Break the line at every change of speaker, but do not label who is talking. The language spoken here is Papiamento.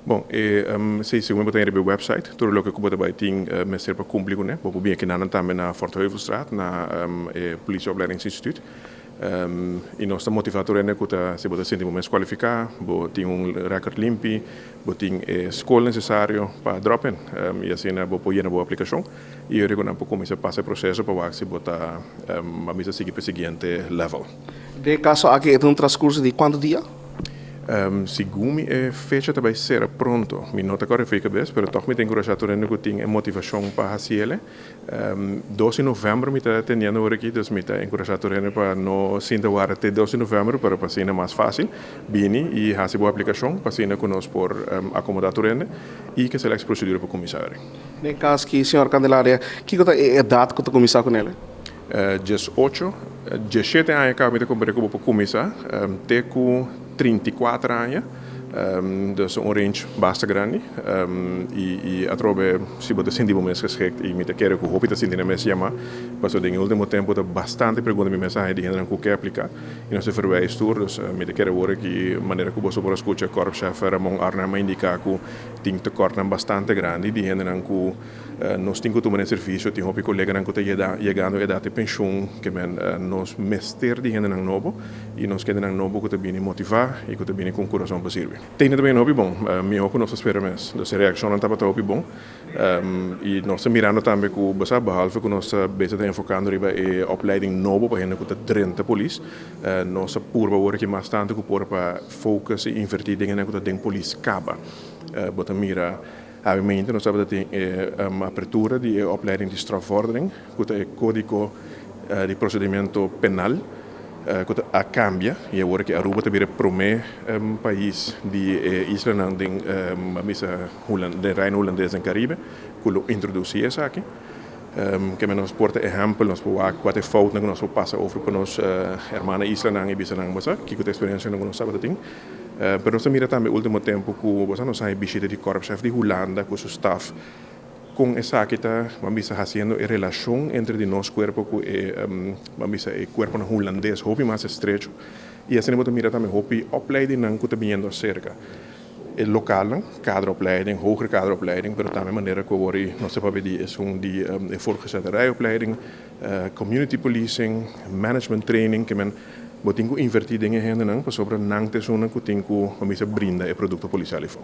Bon, si, segun bo tin e website, tur loke ku bo bai tin mester pa kumpli kuné. Bo por bin aki tambe na Fort Heuvelstraat, na e Politieopleidingsinstituut. I nos ta motivá tur hende ku ta, si bo ta sinti bo mes kualifiká, bo tin un record limpi, bo tin e skol nesesario pa drop in. I asina bo por yena bo aplikashon i ora ku nan por kuminsá pasa e proseso pa wak si bo ta a sigui pa e siguiente level.
Den kaso aki, ta un transkurso di kuantu dia?
Segun e fecha tambe será pronto. Mi no ta kòrda for di kabes, pero toch mi ta enkurashá tur hende ku tin motivashon pa hasi. 2 di novèmber mi ta atendiendo awor aki, dus mi ta enkurashá tur hende pa no sinta warda te 2 di novèmber, pero pa asina mas fásil. Bini i hasi bo aplikashon, pa asina ku nos por akomodá tur hende i ku select prosedura pa kuminsá.
Den kaso aki, señor Candelaria, kiko ta e edat ku ta kuminsá kuné?
18, 17 aña kaba mi ta kompará ku bo kuminsá, te ku 34 aña. Dus un range basta grandi. I atrobe, si bo ta sinti bo mes geschikt i mi ta kere ku hopi ta sinti nan mes yamá, paso den último tempu ta bastante pregunta mi mes a di hende ku ke apliká i nos verwijs tur. Dus mi ta kere awor ku manera ku bo por skucha korpschef Ramon Arnhem a indiká ku tin tekortnan bastante grandi di hende ku nos tin ku tuma den servisio. Tin hopi koleganan ku ta yegando edat di penshun, ke men nos mester di hendenan nobo i nos ke hendenan nobo ku ta bini motivá i ku ta bini ku un kurason pa sirbi. Tin tambe hopi bon, mihó ku nos a spera mes. Dus e reakshonnan tabata hopi bon. I nos ta mirando tambe ku, basa, behalve ku nos ta bezig ta enfokando riba e opleiding nobo pa hende ku ta drenta polis, nos a purba awor aki mas tantu ku por pa focus i invertí den hende ku ta den polis kaba. Bo ta mira, obviamente, nos tin e apertura di opleiding di strafvordering, ku ta e kódigo di prosedimentu penal, ku a kambia i awor ku Aruba ta bira e promé pais di islanan den bisa den Reino Hulandes den Karibe ku lo introdusí esaki. Ke nos por ta ehèmpel, nos por wak kua ta e foutnan ku nos por pasa over pa nos hermana islanan i bisa nan basa kiko ta eksperensia ku nos tabata tin. Pero nos a mira tambe último tempu ku basa nos a bishita di korpschef di Hulanda ku su staf, kon esaki ta, ban bisa, hasiendo e relashon entre di nos kuerpo ku e ban bisa, e kuerpo hulandes hopi mas estrecho. I asina bo ta mira tambe hopi opleidingnan ku ta biniendo aserka. E lokal, kaderopleiding, hogere kaderopleiding, pero tambe manera ku awor nos ta papia di esun di e voortgezette rijopleiding, community policing, management training, ke men bo tin ku invertí den e hendenan, pasobra nan ta esunnan ku tin ku, ban bisa, brinda e produkto polisial afó.